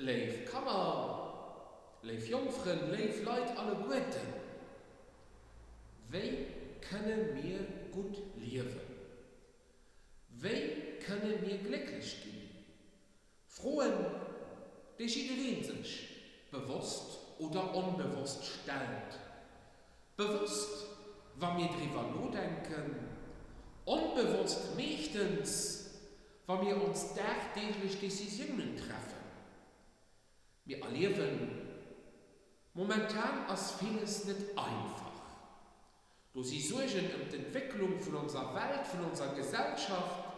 Léif Kanner, léif Jongfrënn, léif Leit alleguerten, wéi kënne mir gutt liewen? Wéi kënne mir glécklech ginn? Froen, déi jidderee sech bewosst oder onbewosst stellt. Bewosst, wa mir driwwer nodenken, onbewosst meeschtens, wa mir ons dagdeeglech Decisiounen treffen. Mir erliewen, momentan ass villes net einfach. Do si Suergen ëm d'Entwécklung vun onser Welt, vun onser Gesellschaft.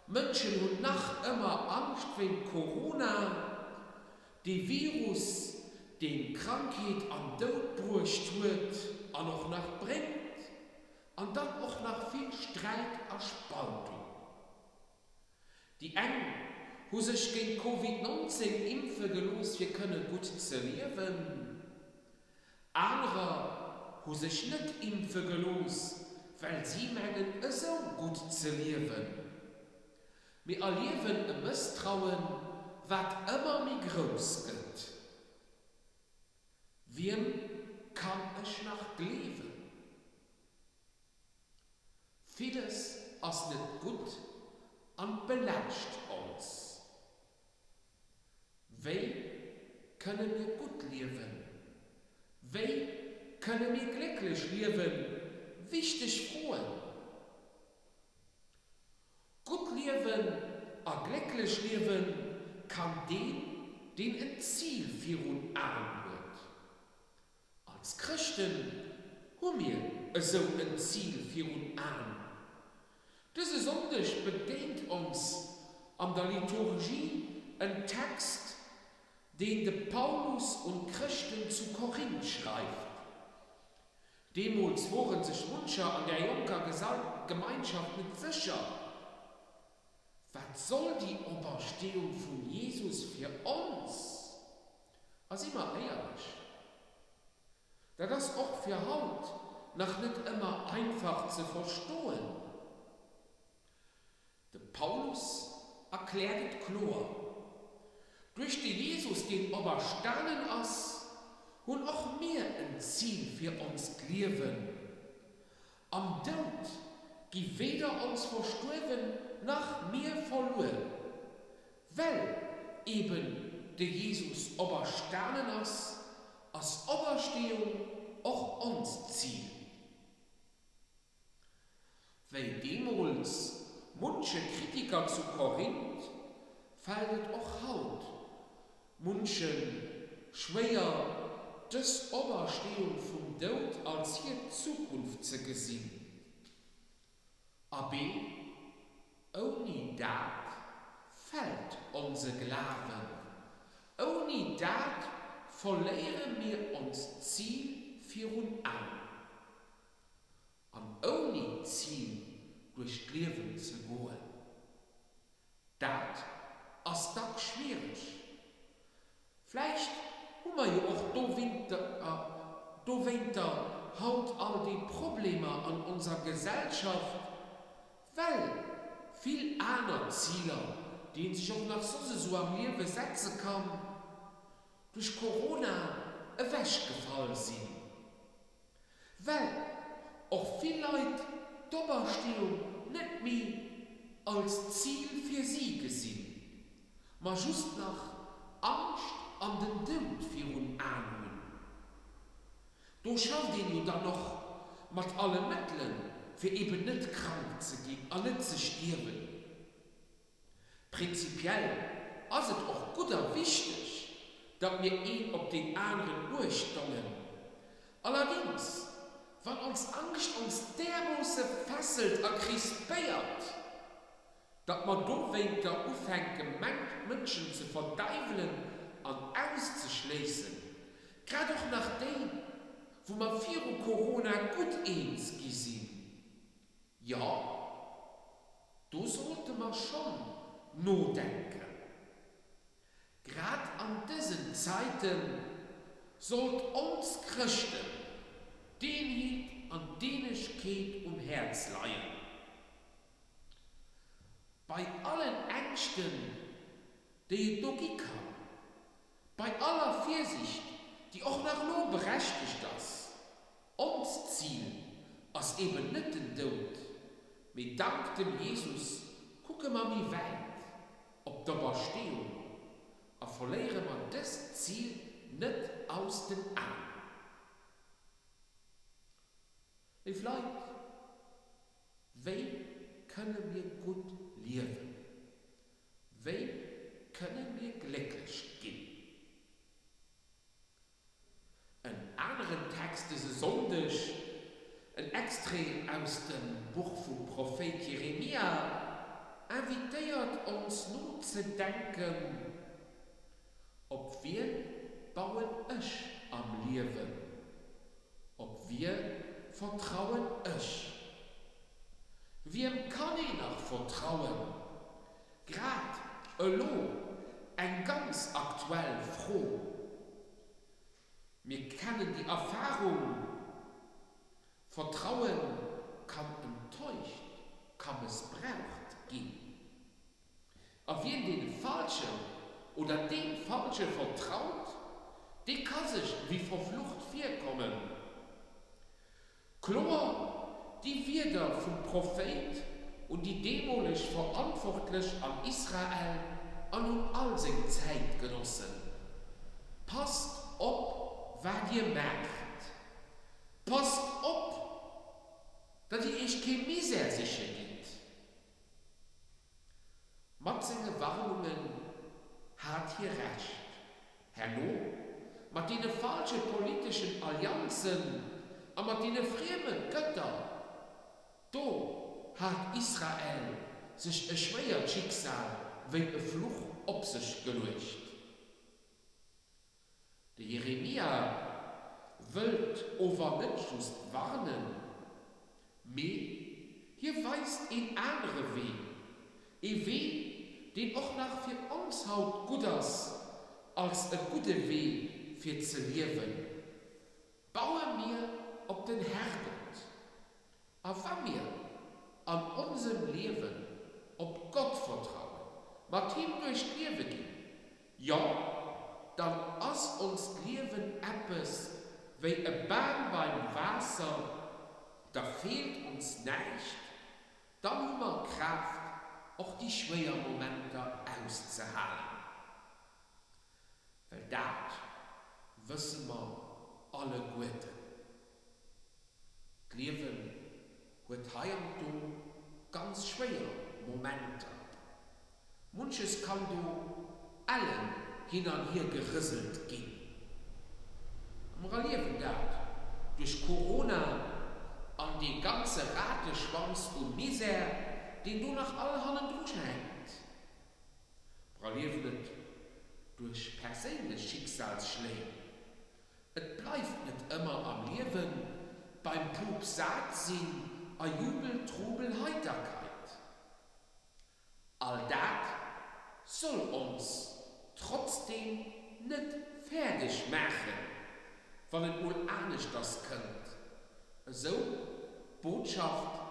Mënschen hunn nach ëmmer Angscht wéint Corona, dee Virus, deen Krankheet an Doud bruecht huet an och nach bréngt. An dann och nach vill Sträit a Spaltung. Déi eng hu sech géint Covid 19 impfe gelooss fir kënne gutt ze liewen, anerer hu sech net impfe gelooss, well si mengen esou gutt ze liewen. Mir erliewen e Mësstrauen, wat ëmmer méi grouss gëtt. Wiem kann ech nach gleewen? Villes ass net gutt an belaascht ons. Wéi kënne mir gutt liewen? Wéi kënne mir glécklech liewen? Wichteg Froen. Gutt liewen a glécklech liewe kann deen, deen en Zil virun Aen huet. Als Chrëschten hu mir esou en Zil virun Aen. Dëse Sonndeg begéint ons an der Liturgie en Text, deen de Paulus un d'Chrëschten zu Korinth schreift. Deemools woren sech muncher an där jonker Gemeinschaft net sécher, Wat soll déi Opersteeung vum Jesus fir ons? A si mer éierlech, dat ass och fir haut nach net ëmmer einfach ze verstoen. De Paulus erkläert et kloer, Duerch de Jesus, deen operstanen ass, hunn och mir en Zil fir onst Liewen. Am Doud gi weder ons Verstuerwen nach mir verluer. Well eben de Jesus operstanen ass, ass Opersteeung och onst Zil. Wéi deemools munche Kritiker zu Korinth, fält et och haut munche schwéier, dës Opersteeung vum Doud als hir Zukunft ze gesinn. Abee, ouni dat fält onse Glawen, ouni dat verléiere mir onst Zil virun Aen. An ouni Zil duerch d'Liewen ze goen, dat ass dack schwiereg. Vläicht hu mer jo och dowéinter haut all déi Problemer an onser Gesellschaft, well vill aner Ziler, déi een sech och nach soss esou am Liewe setze kann, duerch Corona ewechgefall sinn. Well och vill Leit d'Opersteeung net méi als Zil fir si gesinn, ma just nach Angscht an den Doud virun Aen hunn. Do schafft een jo dann och mat alle Mëttelen, fir eben net krank ze ginn an net ze stierwen. Prinzipiell ass et och gutt a wichteg, datt mir een op deen aneren Uecht dongen. Allerdings, wann ons Angscht ons därmoosse fesselt a crispéiert, datt mer dowéinter ufänke Mënschen ze verdäiwelen an auszeschléissen, grad och nach déi, wou mer viru Corona gutt eens gi sinn, jo, Do sollte mer schonn nodenken. Grad an dësen Zäite sollt ons Chrëschten d'Eenheet an d'Eenegkeet um Häerz leien. Bei allen Ängschten, déi et do gi kann. Bei aller Virsicht, déi och nach elo berechtegt ass, onst Zil ass eben net den Doud, mee dank dem Jesus kucke mer méi wäit, op d'Opersteeung, a verléiere mer dëst Zil net aus den Aen. Léif Leit, wéi kënne mir gutt liewen? Wéi kënne mir glécklech ginn? En aneren Text dëse Sonndeg, en Extrait aus dem Buch vum Prophéit Jeremia, invitéiert ons nozedenken, Op wien bauen ech am Liewen? Op wie vertrauen ech? Wiem kann een nach vertrauen? Grad elo eng ganz aktuell Fro. Mir kennen déi Erfarung, Vertrauen kann enttäuscht, ka mëssbraucht ginn. A wien deene Falschen oder deem Falsche vertraut, dee ka sech wéi verflucht virkommen. Kloer déi Wierder vum Prophéit un déi deemoleg Verantwortlech an Israel an un all seng Zäitgenossen, Passt op, wat dir maacht! Passt op, datt dir iech kee Misär siche gitt! Mat senge Warnungen hat hie Recht. Herno, mat deene falsche politeschen Allianzen a mat deene frieme Gëtter, do hat Israel sech e schwéiert Schicksal wéi e Fluch op sech geluecht. De Jeremia wëllt ower net just warnen, mee hie weist een anere Wee, ee Wee, deen och nach fir ons haut gutt ass als e gudde Wee fir ze liewen. Baue mir op den Herrgott. A wa mir an onsem Liewen op Gott vertrauen, mat him duerch d'Liewe ginn, jo, dann ass onst Liewen eppes wéi e Bam beim Waasser, da feelt ons näischt, dann hu mer d'Kraaft, och déi schwéier Momenter auszehalen. Well dat wësse mer alleguerten. D'Liewen huet hei an do ganz schwéier Momenter. Munches kann do ellen hin an hier gerëselt ginn. A mer erliewen dat duerch Corona an dee ganze Rateschwanz u Misär, deen do nach all hannendru hänkt. Mer erliewen et duerch perséinlech Schicksalsschléi. Et bleift net ëmmer am Liewen beim Pup sat sinn a Jubel, Trubel, Heiterkeit. All dat soll ons trotzdeem net fäerdeg maachen, wann et mol aneschters kënnt, esou d'Botschaft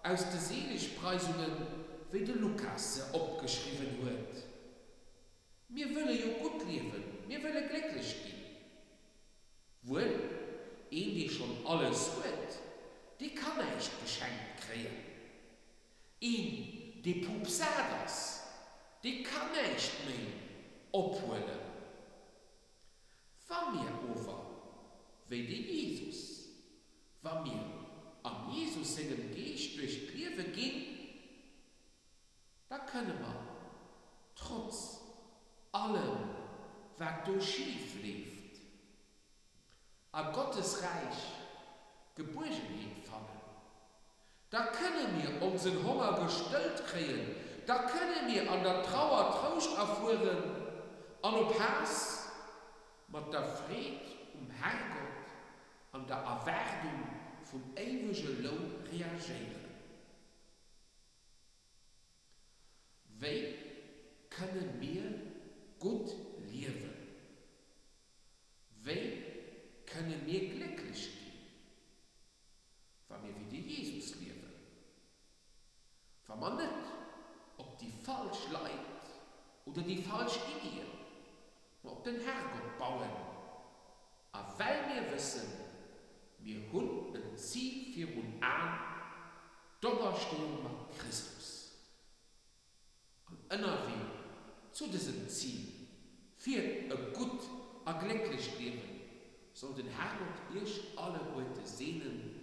aus de Seligpreisungen, wéi de Lukas se opgeschriwwen huet. Mir wëlle jo gutt liewen, mir wëlle glécklech ginn. Wuel, een dee schonn alles huet, dee kann näischt geschenkt kréien. Een dee pupsat ass, dee kann näischt méi ophuelen. Wa mir ower, wéi de Jesus, wa mir am Jesus sengem Geescht duerch d'Liewe ginn, Da kënne mer, trotz allem wat do schif leeft, a Gottes Räich Gebuergenheet fannen. Da kënne mir onsen Honger gestëllt kréien, da kënne mir an der Trauer Trouscht erfueren an op Haass mat der Freed um Herrgott an der Erwaardung vum éiwege Loun reagéieren. Wéi kënne mir gutt liewen? Wéi kënne mir glécklech ginn? Wa mir wéi de Jesus liewen. Wa mer net op déi falsch Leit oder déi falsch Iddien, ma op. den Herrgott bauen. A well mir wëssen, mir hunn en Zil virun Aen, d'Opersteeung mat Christus. An ënnerwee zu dësem Zil, fir e gutt a glécklecht Liewen, soll den Herrgott iech alleguerte seenen.